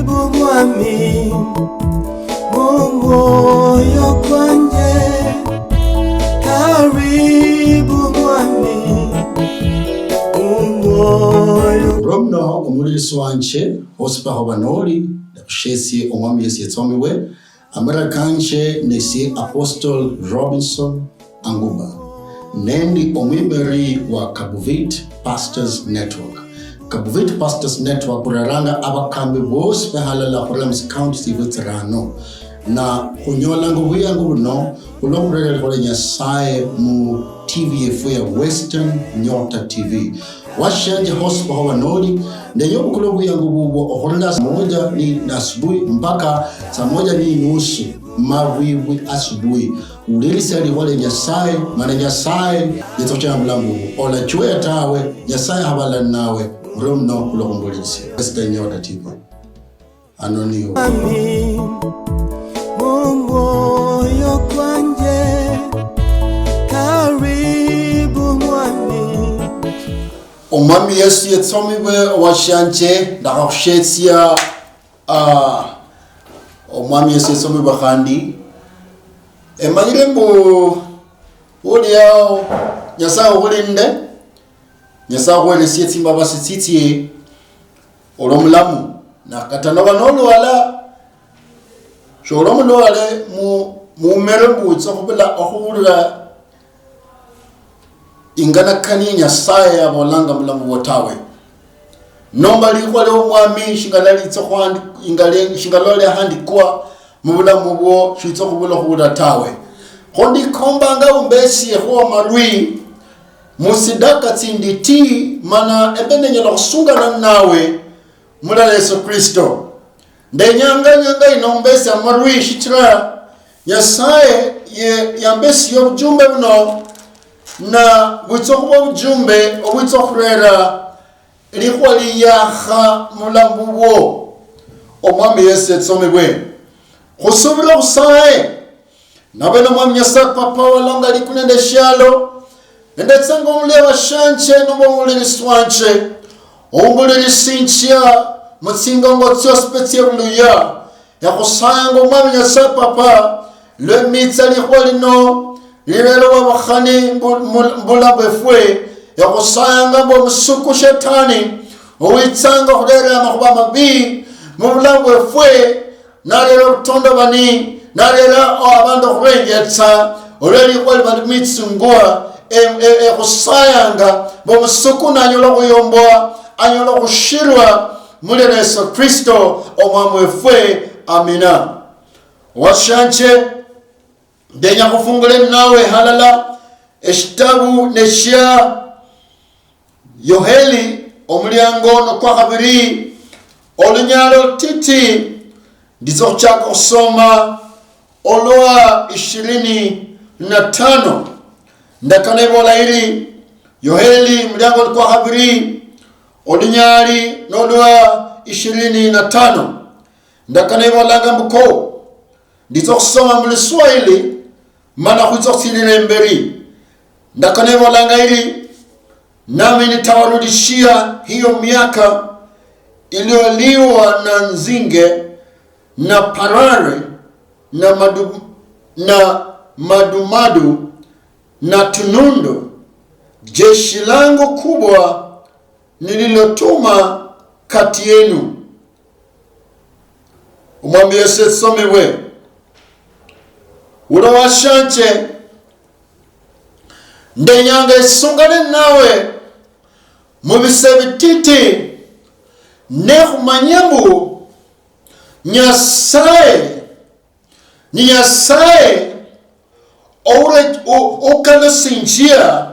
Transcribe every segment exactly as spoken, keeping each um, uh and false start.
Bumwami, mumwoyo kwanje, karibu mwami, mumwoyo. Romno omulirisi wanje, hosi paho banoli, ndakushesie omwami Yesu yetsomibwe, amara kanje nesie Apostle Robinson Anguba, nendi omwimeri wa Kabuvit Pastors Network. Kabuvit Pastors Network kureranga abakambi bosi behalala khurula mu counties tsibwe tsirano, na khunyolanga obuyangu buno khulwa khurera likhuwa lia Nyasaye mu T V yefu ya Western Nyota T V. Washanje hosi paho banoli, ndenya obukule obuyangu bubwo okhurula saa moja ni, na asubuhi mpaka saa moja ni nusu mabwibwi asubuhi. Wulirisia likhuwa lia Nyasaye, mana Nyasaye yetsa khuchama bulamu bubwo. Olachweya tawe, Nyasaye ahabala nawe, orio muno khulwa khumbulirisia. Western Nyota T V. Ano niwo. Mwami, mumwoyo kwanje, karibu mwami. Omwami Yesu yetsomibwe owashanje, ndakhakhushiesia, ah, Omwami Yesu yetsomibwe khandi. Emanyire mbu uliao Nyasaye okhulinde, Nyasaye okhuwelesie tsimbabasi tsitsie olwo mulamu. Na kata noba nolwala, shola omulwale mu, mumere mbu witsa okhubula okhuwulira inganakani ya Nyasaye yabolanga mulamu bwo tawe. Nomba likhuwa lio Omwami shingala litsa khwandi-, ingale-, shingala liahandikwa mubulamu bwo, shitsa khubula khubula tawe. Kho ndikombanga umbesiekho amalwi musidaka tsinditi, mana embe nenyala khusungana nawe mulala Yesu Kristo. Ndenyanga nyanga ino umbesie amalwi shichira Nyasaye ye yambesie obujumbe buno, na bwitsa okhuba obujumbe obwitsa okhurera likhuwa liyakha mulamu bubwo. Omwami Yesu yetsomibwe. Khusubira khusaye, nabe nomwami Nyasaye Papa walonga likulu nende eshialo, nende tsengo omulia washanje noba omulirisi wanje, oumulirisinjia mutsingongo tsiosi pe tsiebuluya. Ekhusayanga omwami Nyasaye Papa, lwemitsa likhuwa lino, lirera obukhani mbu-, mu-, mubulamu bwefwe, ekhusayanga mbu omusuku shetani, owitsanga okhurera amakhuba amabii mubulamu bwefwe, narera obutondobani, narera abandu okhubenjetsa, olwa likhuwa liba limwitsungwa, e-, e-, ekhusayanga mbu omusuku nanyola okhuyomboa, anyola okhushirwa mulira Yesu Kristo omwami wefwe. Amina. Washanje, ndenya khufungule nawe halala eshitabu neshia Yoheli, omuliango nokwa khabiri, olunyalo lutiti, nditsa okhuchaka okhusoma olwa ishirini na tano. Ndakano ibola iri, Yoheli, muliango nokwa khabiri, olunyali nolwa ishirini na tano. Ndakano ibolanga mbu ko, nditsa okhusoma mu Luswahili, mana khwitsa okhutsilila imberi. Ndakano ibolanga iri, nami nitawarudishia hiyo miaka iliyoliwa na nzige na parare na madu-, na madumadu na tunundo, jeshi langu kubwa nililotuma kati yenu. Omwami Yesu esomibwe. Ulo washanje, ndenyanga esungane nawe mubise bititi, nekhumanya mbu Nyasaye ni Nyasaye oure-, u-, ukalusinjia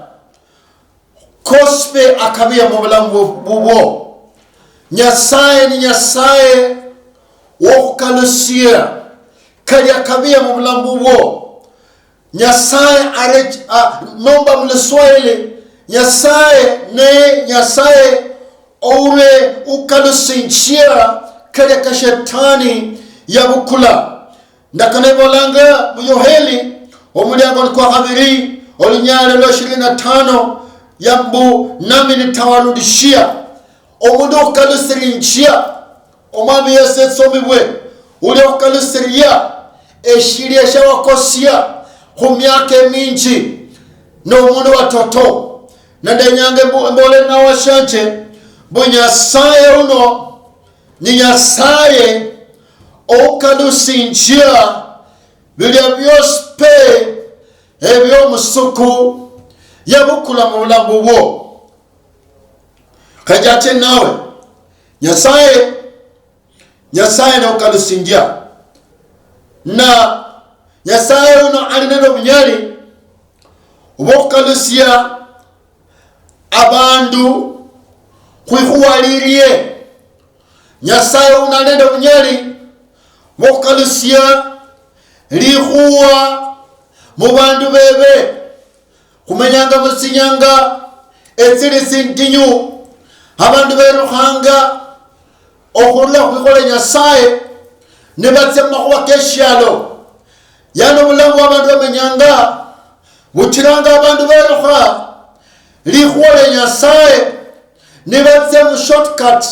kosi pe akabia mu bulamu bu-, bubwo. Nyasaye ni Nyasaye wokhukalusia kali akabia mu bulamu bubwo. Nyasaye are-, a-, nomba mu Luswahili, Nyasaye ne Nyasaye oure ukalusinjia kalia ka shetani yabukula. Ndakana ibolanga mu Yoheli, omuliango ni kwa khabiri, olunyali lwa ishirini na tano, yambu, nami nitawarudishia. Omundu okhukalusirinjia, Omwami Yesu etsomibwe, uli okhukalusiria eshilia shiawakosia khu miaka eminji, nomundu watoto. Nende nyange mbu-, mbole nawashanje, mbu Nyasaye uno ni Nyasaye oukalusinjia bilia biosi pe ebiomusuku yabukula mubulamu bubwo. Khachache nawe, Nyasaye, Nyasaye noukalusinjia. Na Nyasaye uno ali nende obunyali obwokhukalusia abandu khwikhuwa lilie. Nyasaye uno ali nende obunyali bwokhukalusia likhuwa mubandu bebe. Khumenyanga mutsinyanga etsili tsindinyu, abandu berukhanga okhurula khwikhuwa lia Nyasaye nibatsia mumakhuwa keshialo. Yani obulamu bwa abandu bamenyanga buchiranga abandu berukha likhuwa lia Nyasaye nibatsia mu shortcut,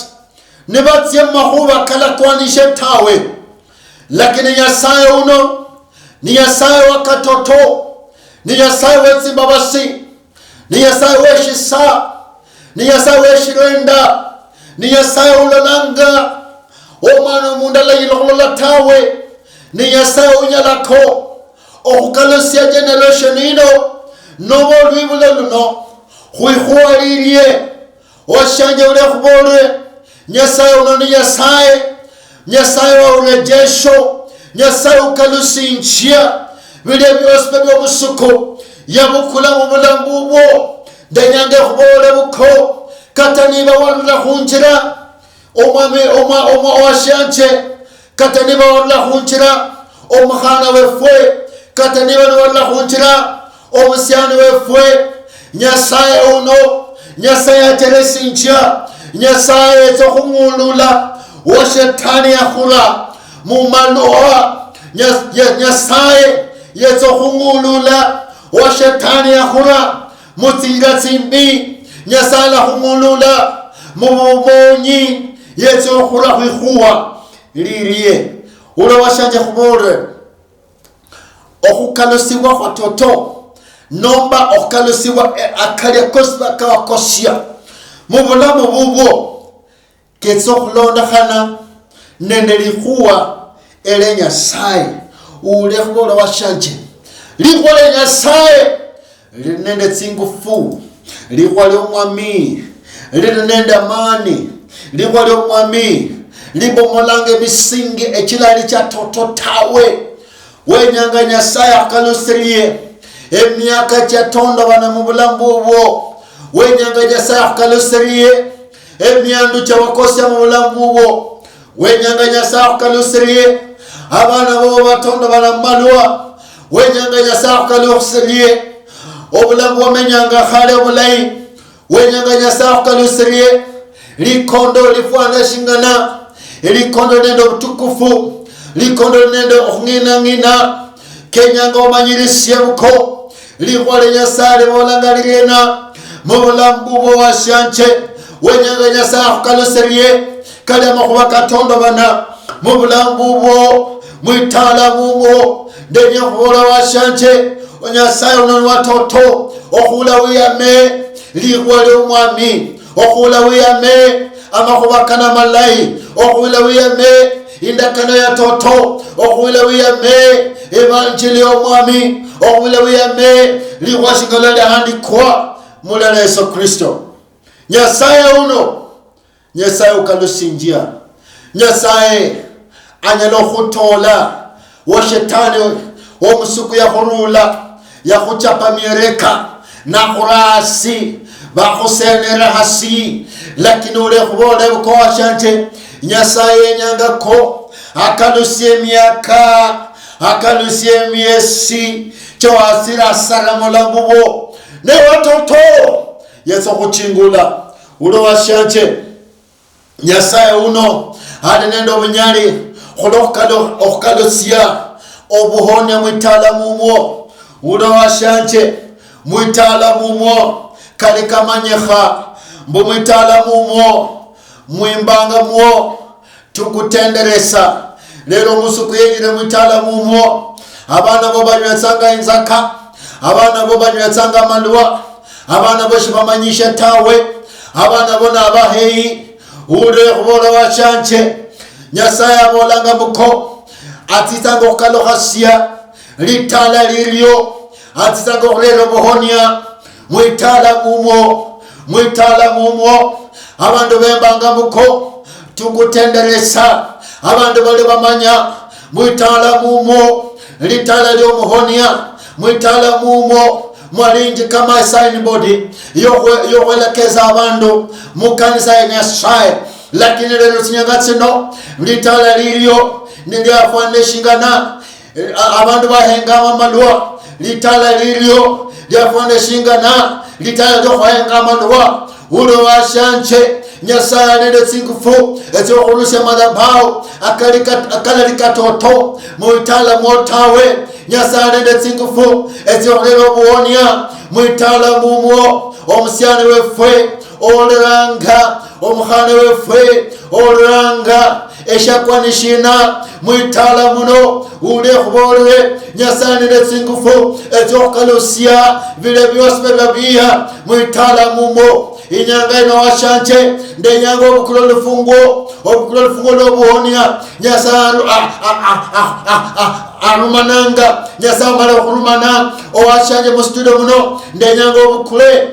nibatsia mumakhuwa kalakwanishe tawe. Lakini Nyasaye uno ni Nyasaye wa katoto, ni Nyasaye wetsimbabasi, ni Nyasaye weshisa, ni Nyasaye weshirenda, ni Nyasaye ulolanga omwana omundu alayila okhulola tawe, ni Nyasaye unyalako okhukalusia generation ino noba olwibulo luno khwikhuwa lilie. Washanje ule khubolwe, Nyasaye uno ni Nyasaye, Nyasaye wa urejesho, Nyasaye ukalusinjia bilia biosi pe biomusuku yabukula mubulamu bubwo. Ndenyanga ekhubole buko, kata niba warula khunjira, omwami, omwa, omwa, owashanje, kata niba warula khunjira, omukhana wefwe, kata niba niwarula khunjira, omusiani wefwe, Nyasaye uno, Nyasaye acheresinjia, Nyasaye yetsa okhung'ulula wa shetani yakhura mumaluha. Nya-, Nya-, Nyasaye yetsa okhung'ulula wa shetani yakhura mutsinjira tsimbi. Nyasaye alakhung'ulula mubumonyi, yetsa okhura khwikhuwa lilie. Ulo washanje khubolere, okhukalusibwa khwa toto, nomba okhukalusibwa, eh, akalia kosi bakawakosia mubulamu bubwo, ketsa okhulondokhana nende likhuwa ele Nyasaye. Ule khubola washanje, likhuwa lia Nyasaye lili nende tsingufu, likhuwa lia Omwami lili nende amani, likhuwa lia Omwami libomolanga emisingi echilali chia toto tawe. Wenyanga Nyasaye akhukalusirie emiaka chiatondobana mubulamu bubwo. Wenyanga Nyasaye akhukalusirie emiandu chiawakosia mubulamu bubwo. Wenyanga Nyasaye akhukalusirie abana bobo batondobana mumalwa. Wenyanga Nyasaye akhukalusirie obulamu bwamenyanga khale obulayi. Wenyanga Nyasaye akhukalusirie likondo lifwana shingana, likondo nende obutukufu, likondo nende okhung'inang'ina. Kenyanga omanyirisie buko, likhuwa lia Nyasaye libolanga liliena mubulamu bubwo washanje? Wenyanga Nyasaye akhukalusirie kali amakhuwa katondobana mubulamu bubwo, mwitala bubwo. Ndenya khubola washanje, Nyasaye uno ni watoto, okhula wiyame likhuwa lia Omwami, okhula wiyame amakhuwa kana malayi, okhula wiyame indakano ya toto, okhula wiyame evanjili ya Omwami, okhula wiyame likhuwa shingala liahandikwa mulala Yesu Kristo. Nyasaye uno Nyasaye ukalusinjia. Nyasaye anyala okhutola wo shetani, wo musuku yakhurula, yakhuchapa miereka, nakhura hasi, bakhusenera hasi. Lakini ulekhubola ebukowa shanje, Nyasaye yenyanga ko akalusie emiaka, akalusie emiesi, choasira asara mulamu bo. Ne watoto, yetsa okhuchingula. Ulo washanje, Nyasaye uno ali nende obunyali khulwa okhukalu-, okhukalusia obuhonia mwitala mumwo. Uno washanje, mwitala mumwo kali kamanyikha mbu mwitala mumwo mwimbangamwo Tukutenderesa. Lero omusuku yeyire mwitala mumwo. Abana bo banywetsanga inzaka. Abana bo banywetsanga amalwa. Abana bo shibamanyishe tawe. Abana bo nabaheyi. Ule khubola washanje. Nyasaye abolanga mbu ko atsitsanga okhukalukhasia litala lilio, atsitsanga okhurera obuhonia mwitala mumwo, mwitala mumwo. Abandu bembanga mbu ko tukutenderesa. Abandu bali bamanya mwitala mumwo, litala liomuhonia, mwitala mumwo mwalingi kama signboard yokhwe-, yokhwelekeza abandu mukanisa ya Nyasaye. Lakini lelo tsinyanga tsino, litala lilio niliafwana eshingana, eh, a-, abandu bahengama amalwa, litala lilio liafwana eshingana, litala liokhuhenga amalwa. Ulo washanje, Nyasaye ali nende tsingufu etsiokhurusia madhabahu akali kat-, akalali katoto mwitala mwo tawe. Nyasaye ali nende tsingufu etsiokhulela obuonia mwitala mumwo. Omusiani wefwe oliranga, omukhana wefwe oliranga, eshakwa ni shina mwitala muno? Ule khubolere, Nyasaye nende tsingufu etsio khukalusia bile biosi biba bia mwitala mumo. Inyanga ino washanje, ndenyanga obukule olufunguo, obukule olufunguo lwobuhonia. Nyasaye alu-, a-, a-, alumananga. Nyasaye amala okhulumana, owashanje mu studio muno, ndenyanga obukule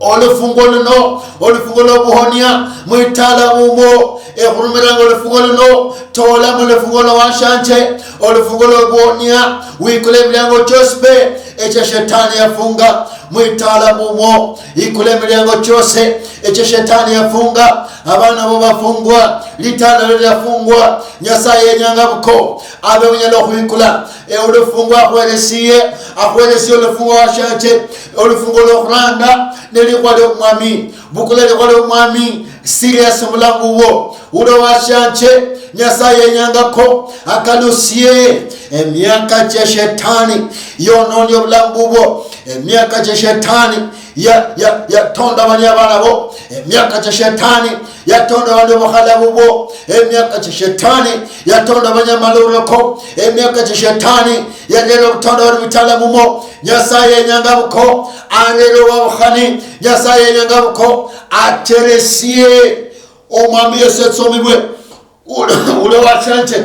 olufungo luno, olufungo lwobuhonia mwitala mumwo. Ekhurumiranga olufungo luno, tola mu lufungo lwa washanje, olufungo lwobuhonia, wikule emiliango chiosi pe echa shetani yafunga mwitala mumwo. Ikule emiliango chiosi echa shetani yafunga. Abana bo bafungwa, litala lio liafungwa. Nyasaye yenyanga buko abe unyala okhwikula. E, olufungo akhweresie, akhweresie olufungo washanje, olufungo lwokhuranga nelikhwa liomwami. Bukula likhwa liomwami serious mubulamu bubwo. Ulo washanje, Nyasaye yenyangako akalusie emiaka chia shetani yononie obulamu bubwo, emiaka chia shetani ya, ya, yatondabania abana bo, emiaka chia shetani yatonda abandu bukhala bubwo, emiaka chia shetani yatonda abanyamaluroko, emiaka chia shetani yarera obutonda bali butala mumo. Nyasaye yenyanga buko arere owabukhani. Nyasaye yenyanga buko ateresie omwami Yesu etsomibwe. Ule, ule wachanje.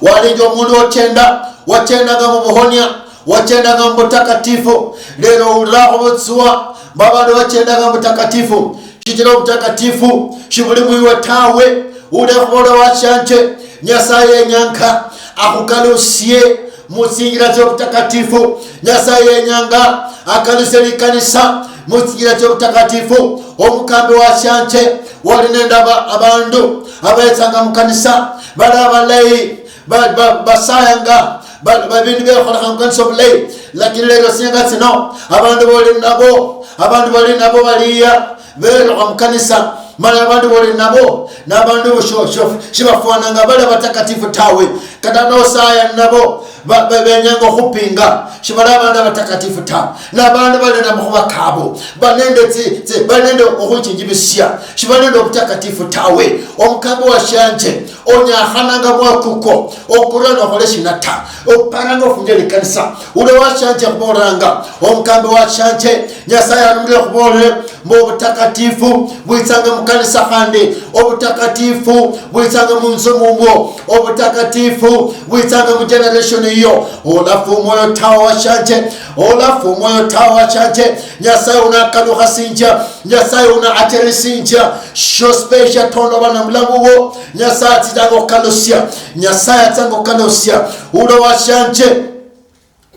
Walinji omundu ochenda, wachendanga mubuhonia, wachendanga mubutakatifu. Lero ulirakho butswa mbu abandu bachendanga mubutakatifu, shichira obutakatifu shibuli mwiwe tawe. Ulekhubola washanje, Nyasaye yenyanga akhukalusie mutsinjira tsiobutakatifu. Nyasaye yenyanga akalusie likanisa mutsinjira tsiobutakatifu. Omukambi washanje, wali nende aba-, abandu abetsanga mukanisa bali abalayi, ba-, ba-, basayanga, ba-, ba-, bindu biakholekha mukanisa obulayi. Lakini lero singa tsino, abandu boli nabo, abandu bali nabo baliya, berukha mukanisa, mala abandu boli nabo nabandu sho-, sho-, shibafwananga bali abatakatifu tawe. Kata nosaya nabo, ba-, ba-, benyanga okhupinga, shibali abandu abatakatifu tawe. Nabandu bali namakhuba kabo, bali nende tsi-, tsi-, bali nende okhwichinjibisia, shibali nende obutakatifu tawe. Omukambi washanje, onyakhananga mwakukwo okurwa nokhole shina ta, oparanga ofunje likanisa. Ule washanje khubolanga, omukambi washanje, Nyasaye alumile khubolele mbu obutakatifu bwitsanga mukanisa, khandi obutakatifu bwitsanga munzu mumwo, obutakatifu bwitsanga mu generation iyo. Olafu omwoyo tawe washanje, olafu omwoyo tawe washanje. Nyasaye unakalukhasinjia, Nyasaye una acheresinjia, shiosi pe shiatonda obana mulamu wo, Nyasaye atsitsanga okhukalusia, Nyasaye atsanga okhukalusia. Ulo washanje,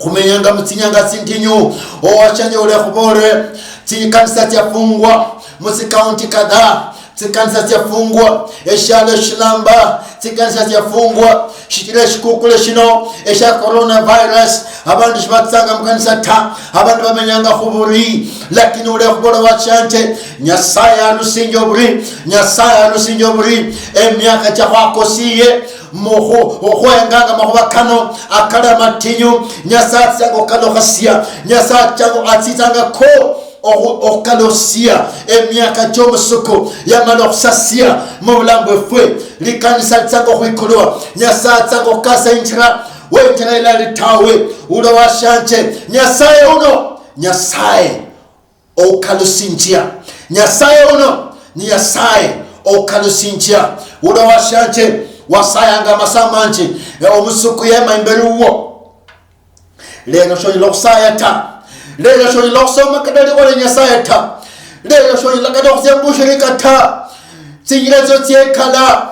khumenyanga mutsinyanga tsindinyu, owashanje ule khubolere, tsikanisa tsiafungwa mutsikaunti kadhaa, tsikanisa tsiafungwa, eshialo eshilamba, tsikanisa tsiafungwa, shichira eshikukule shino esha coronavirus, abandu shibatsitsanga mukanisa ta, abandu bamenyanga khuburi. Lakini ulekhubola wachanje, Nyasaye alusinje oburi, Nyasaye alusinje oburi, emiaka chakhwakosiye mukhu-, okhwenganga makhuba kano akali amatinyu, Nyasaye atsitsanga okhukalukhasia, Nyasaye atsitsanga, atsitsanga ko okhu-, okhukalusia emiaka chiomusuku yamala okhusasia mubulamu bwefwe. Likanisa litsanga okhwikulwa, Nyasaye atsanga okhukasia injira wenjira ilali tawe. Ulo washanje, Nyasaye uno, Nyasaye oukalusinjia. Nyasaye uno ni Nyasaye oukalusinjia. Ulo washanje, wasayanga amasaa manji, eh, omusuku yema imberi wuwo. Lelo shonyala okhusaya ta. Lelo shonyala okhusoma kata likhuwa lia Nyasaye ta. Lelo shonyala kata okhutsia mubushirika ta. Tsinjira tsio tsiekala.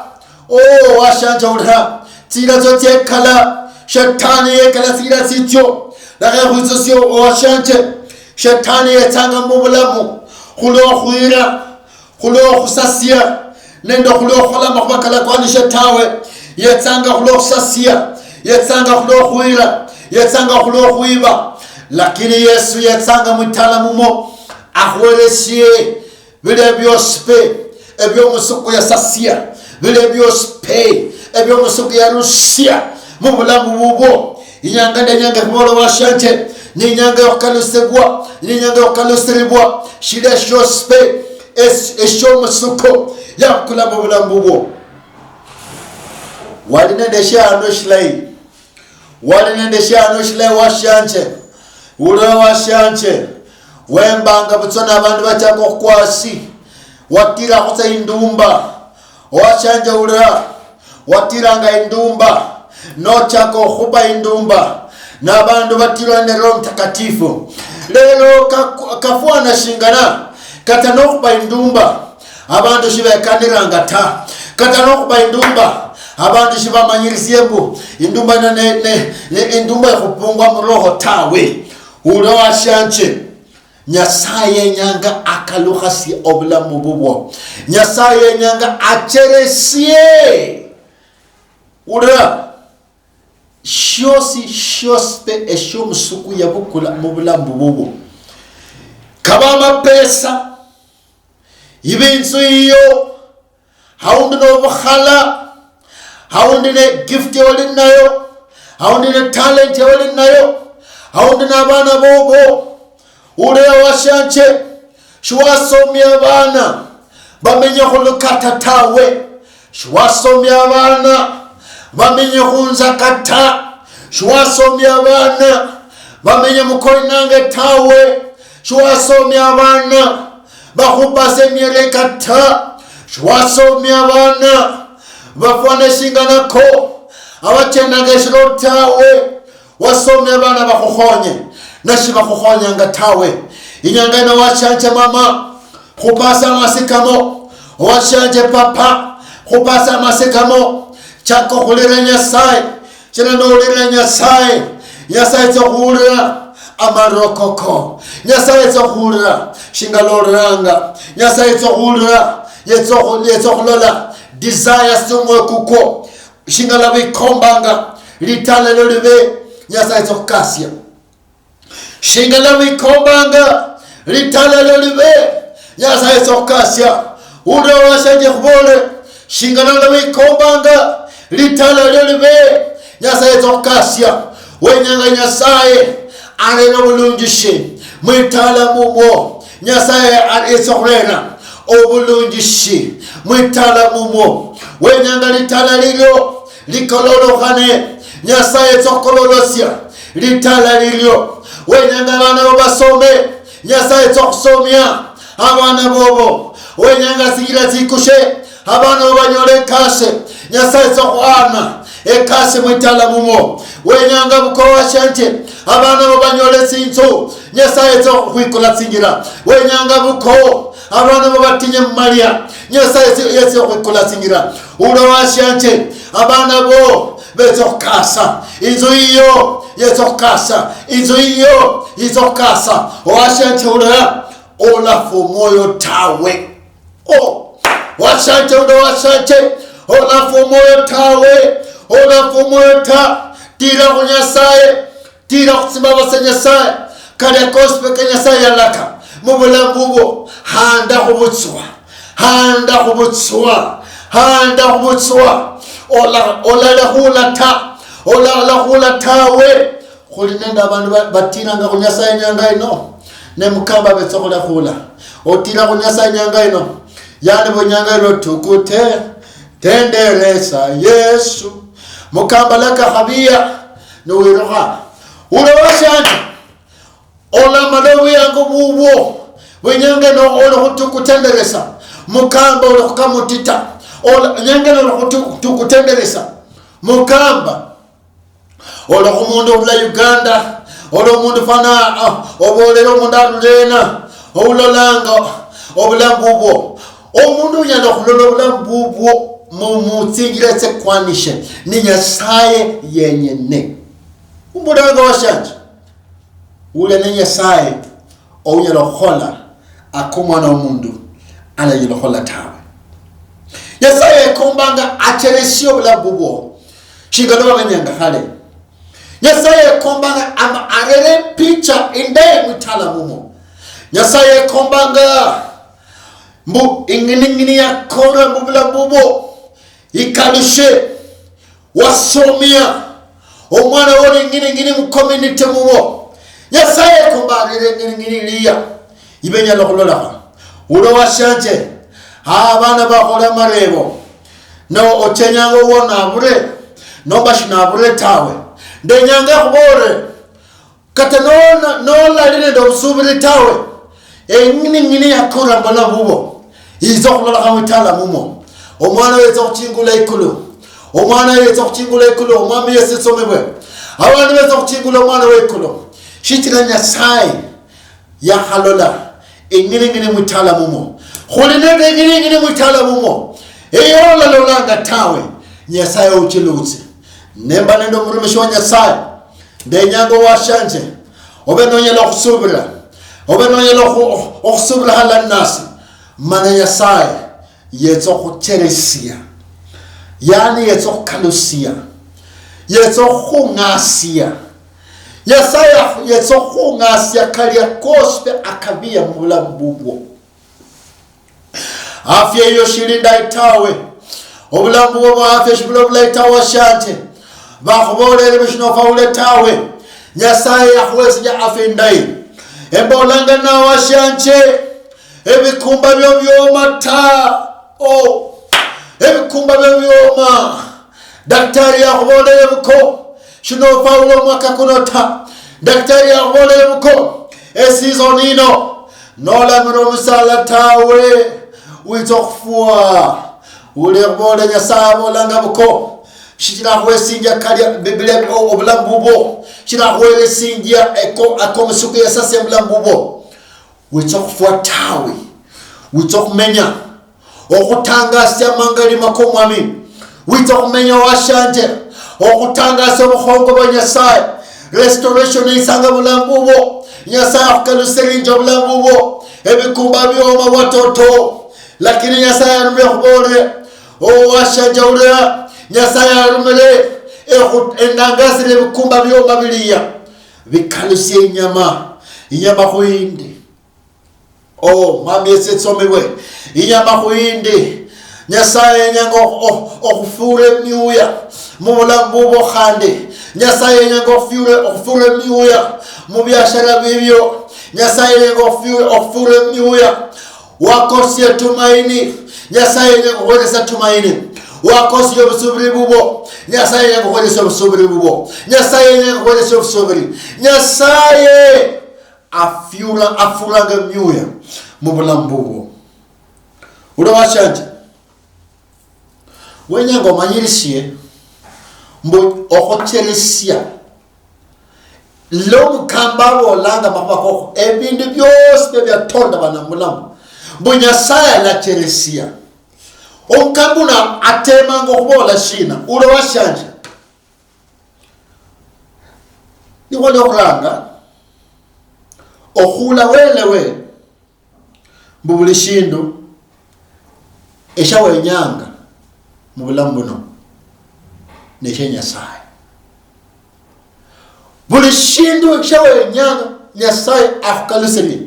Oh, washanje ulira. Tsinjira tsio tsiekala. Shetani yekala tsinjira tsitsio. Lakha ekhwitsosie washanje. Shetani yetsanga mubulamu khulwa okhwira, khulwa okhusasia, nende khulwa okhukhola amakhuwa kalakwanishe tawe. Yetsanga khulwa okhusasia, yetsanga khulwa okhwira, yetsanga khulwa okhwiba. Lakini Yesu yetsanga mwitala mumo, akhuweresie bilia biosi pe ebiomusuku yasasia, bilia biosi pe ebiomusuku yarusia mubulamu bubwo. Inyanga ndenyanga khubola washanje, ni inyanga yokhukalusibwa, ni inyanga yokhukalusiribwa shilia shiosi pe es-, eshiomusuko yabukula mubulamu bubwo. Wali nende eshiano eshilayi, wali nende eshiano eshilayi washanje, ulira washanje, wembanga butswa nabandu bachaka okhukwa hasi, watirakho tsa indumba, washanje ulira, watiranga indumba, nochaka okhuba indumba, nabandu batirwa nende Roho Mtakatifu. Lelo ka-, kafwana shingana, kata nokhuba indumba, abandu shibekaniranga ta. Kata nokhuba indumba, abandu shibamanyirisie mbu indumba ino ne, ne, ne, indumba ikhupungwa muroho tawe. Ulira washanje. Nyasaye yenyanga akalukhasie obulamu bubwo. Nyasaye yenyanga acheresie. Ulira, shiosi, shiosi pe eshiomusuku yabukula mubulamu bubwo. Kaba amapesa, ibe inzu yiyo, haundi nobukhala, haundi ne gift yoli nayo, haundi ne talent yoli nayo, haundi nabana bobo. Ulira washanje, shiwasomia abana bamenye khulukata tawe. Shiwasomia abana bamenye khunzaka ta. Shiwasomia abana bamenye mukoinange tawe. Shiwasomia abana bakhupase emiereka ta. Shiwasomia abana bafwane shinganako, abachendanga eshiro tawe. Wasomia abana bakhukhonye, nashibakhukhonyanga tawe. Inyanga ino washanje mama, khupasa amasikamo, washanje papa, khupasa amasikamo, chaka okhulira Nyasaye. Chila nolira Nyasaye, Nyasaye yitsa okhuwulira amarokoko. Nyasaye yitsa okhuwulira shinga loliranga. Nyasaye yitsa okhuwulira, yitsa okhu-, yitsa okhulola desires tsimwoyo kukwo. Shinga lwikombanga, litala lio libe, Nyasaye yitsa okhukasia. Shingala wikombanga, litala lio libe, Nyasaye yitsa okhukasia. Undi owashanje khubole, shingala wikombanga, litala lio libe, Nyasaye yitsa okhukasia. Wenyanga Nyasaye arere obulunjishi mwitala mumwo. Nyasaye a-, yitsa okhurera obulunjishi mwitala mumwo. Wenyanga litala lilio likololokhane, Nyasaye yitsa okhukololosia litala lilio. Wenyanga abana bo basome, Nyasaye yitsa okhusomia abana bobo. Wenyanga tsinjila tsikushe, abana bo banyole ekasi, Nyasaye yitsa okhuhana ekasi mwitala mumo. Wenyanga buko washanje, abana bo banyole tsinzu, Nyasaye yitsa okhukhwikula tsinjila. Wenyanga buko, abana bo batinye mumalia, Nyasaye yitsa, yitsa okhukhwikula tsinjila. Ulo washanje, abana bo betsa okhukasa, inzu yiyo yetsa okhukasa, inzu yiyo yitsa okhukasa. Owashanje ulira, olafwa omwoyo tawe. Oh, washanje uno, washanje, olafwa omwoyo tawe, olafwa omwoyo ta. Tira khu Nyasaye, tira khu tsimbabazi tsia Nyasaye. Kalia kosi pe ka Nyasaye yalaka mubulamu bubwo, handa khubutswa, handa khubutswa, handa khubutswa. Ola-, olalekhula ta, olalekhula tawe. Khuli nende abandu ba-, batiranga khu Nyasaye inyanga ino, Ne mukamba betsa khulakhula. Otira khu Nyasaye nyanga ino. Yani bo nyanga ino tukute, tenderesa Yesu. Mukamba laka khabia, niwirukha. Ule washanje. Olamala obuyango bubwo. Bwenyanga ino ole khutukutenderesa. Mukamba ole khukamutita. Ola, nyanga ino ole khutukutenderesa. Mukamba. Olekha omundu orula Uganda, ola omundu fana, ah, obolera omundu arula ena, oulolanga obulamu bubwo. Omundu unyala khulola obulamu bubwo mu, mutsinjira tsekwanishe, ni Nyasaye yenyene. Umbulanga washanje, ule ne Nyasaye ounyala khukhola akomwana omundu alanyala khukhola tawe. Nyasaye yekombanga acheresie obulamu bubwo, shinga lwa wamenyanga khale. Nyasaye yekombanga ama arere picha indayi mwitala mumo. Nyasaye yekombanga mbu ing'ining'ini yakora mubulamu bubwo ikalushe. Wasomia omwana woli ng'ini ng'ini mu community mubo. Nyasaye kumbarire ng'ini ng'ini liya. Ibe nyala khulolakha. Ulo washanje. Ha, abana bakhola marebo. No, ochenyanga uwo nabure. Nomba shinabure tawe. Ndenyanga khubore. Kata nona, nolali nende obusubiri tawe, eng'ining'ini yakora mbona bubo, iza okhulolakha mwitala mumo. Omwana oyo yetsa khuchingula ikulu. Omwana oyo yetsa khuchingula ikulu. Omwami Yesu somebwe. Abandu betsa khuchingula omwana we ikulu. Shichira Nyasaye yakhalola eng'ining'ini mwitala mumo. Khuli nende eng'ining'ini mwitala mumo. Eyo olalolanga tawe. Nyasaye uchilutsi. Nemba nende omurumishi wa Nyasaye. Ndenyanga owashanje, obe nonyala okhusubira, obe nonyala okhu-, okhusubira halali nasi, mana Nyasaye yetsa okhucheresia, yani yetsa okhukalusia, yetsa okhukhung'asia. Nyasaye akhu-, yetsa okhukhung'asia kalia kosi pe akabia mubulamu bubwo. Afya iyo shili ndayi tawe. Obulamu bubwo bwa afya shibula bulayi tawe washanje. Bakhubolere bishinofaule tawe. Nyasaye yakhuwesinja afya indayi. Embolanga nawe washanje. Ebikumba bio bioma ta. Oh. Ebikumba bio bioma. Daktari yakhubolere buko. Shinofaule omwaka kuno ta. Daktari yakhubolere buko. Esizoni ino. Nolamira omusala tawe, witsa okhufwa. Ule khubola Nyasaye abolanga buko. Shichira akhwesinjia kalia Biblia, o-, obulamu bubwo. Shichira akhweresinjia eko-, akomusuku yasasia mubulamu bubwo. Witsa okhufwa tawe. Witsa okhumenya. Okhutangasia amangalima komwami. Witsa okhumenya washanje. Okhutangasia obukhongo bwa Nyasaye. Restoration isanga bulamu bubwo. Nyasaye akhukalusirinje obulamu bubwo. Ebikumba bioma bwatoto. Lakini Nyasaye arumire khubolere. Owashanje ulia. Nyasaye arumire. Ekhu-, enangasire ebikumba bioma biliya. Bikalusie inyama. Inyama khuindi. Oh, Mwami Yesu etsomibwe. Inyama khuindi. Nyasaye yenyanga okhu-, okhu-, okhufura emiuya mubulamu bubwo khandi. Nyasaye yenyanga okhufura, okhufura emiuya mubiashara bibyo. Nyasaye yenyanga okhufura, okhufura emiuya. Wakosia tumaini. Nyasaye yenyanga okhukhweresia tumaini. Wakosia obusubiri bubwo. Nyasaye yenyanga okhukhweresia obusubiri bubwo. Nyasaye yenyanga okhukhweresia obusubiri. Nyasaye afura, afuranga emioyo mubulamu bubwo. Ula washanje, wenyanga omanyirisie mbu okhucheresia. Lo Mukamba abolanga makhuwa koko, ebindu biosi bia biatonda bana mulamu, mbu Nyasaye alacheresia. Omukamba uno atemanga okhubola shina? Ula washanje, nikhwo lwokhuranga, okhula welewe mbu buli shindu eshawenyanga mubulamu buno neshia Nyasaye. Buli shindu eshawenyanga Nyasaye akhukalusirie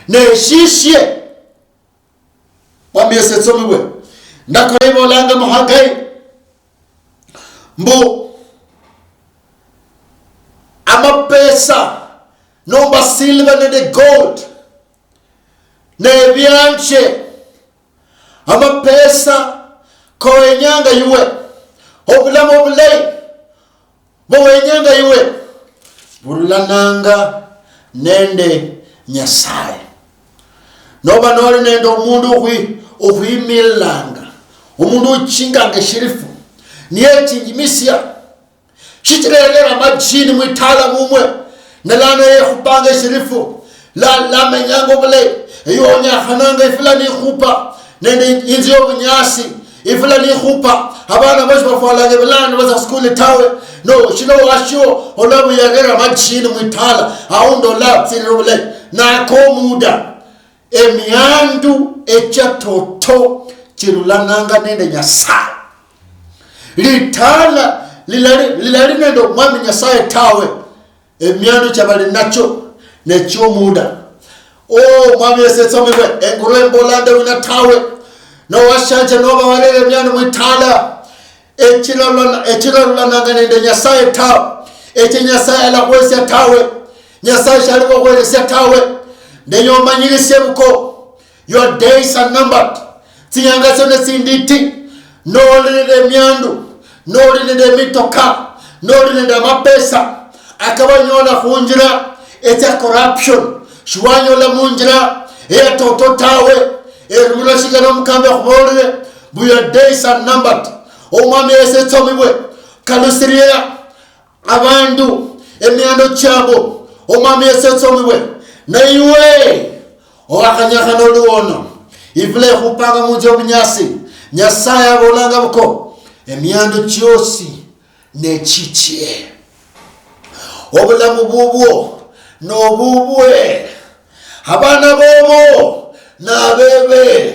neshishie. Mwami Yesu etsomibwe. Ndakora ibolanga muhagai mbu amapesa nomba silver nende gold, nebianje, amapesa kowenyanga iwe, obulamu obulayi bowenyanga iwe, burulananga nende Nyasaye. Noba noli nende omundu okhwi- okhwimilanga, omundu uchinganga eshirifu, niyechinjimisia, shichira yalera amajini mwitala mumwe, nalano yekhupanga eshirifu, la- lamenyanga obulayi, eyo onyakhananga ifula nikhupa nende inzu yobunyasi, ifula nikhupa, abana bosi bafwalanga ebilano baza khusukuli tawe. No shilo washio olwa buyarera amajini mwitala, aundi olatsirira obulayi. Nako muda, emiandu echa toto chirulananga nende Nyasaye. Litala lilali, lilali nende Omwami Nyasaye tawe, emiandu chia bali nacho nechiomuda. O Mwami Yesu etsomibwe, engurwe embolande wina tawe. Nowashanje noba warere emiandu mwitala, echiralana- echirarulananga nende Nyasaye tawe, eche Nyasaye alakhwesia tawe, Nyasaye shali wakhweresia tawe. Ndenya omanyirisie buko, your days are numbered. Tsinyanga tsio netsinditi. Noli nende emiandu, noli nende emitoka, noli nende amapesa akabanyola khunjira etsia corruption, shiwanyola munjira eya toto tawe. Erumula shikana omukambi akhubolere mbu your days are numbered. Omwami Yesu etsomibwe, kalusiria abandu emiandu chiabo, Omwami Yesu etsomibwe. Na iwe owakhanyakhana oluono, ifula ikhupanga munzu yobunyasi, Nyasaye abolanga buko, emiandu chiosi nechichie. Obulamu bubwo nobubwe, abana bobo nabebe,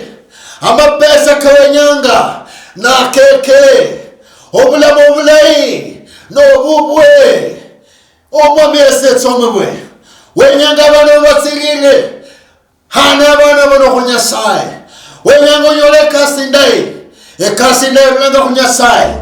amapesa kawenyanga nakeke, obulamu obulayi nobubwe. Omwami Yesu etsomibwe, wenyanga abana babatsirire, hana abana bano khu Nyasaye, wenyanga onyole ekasi indayi, ekasi indayi irulanga khu Nyasaye.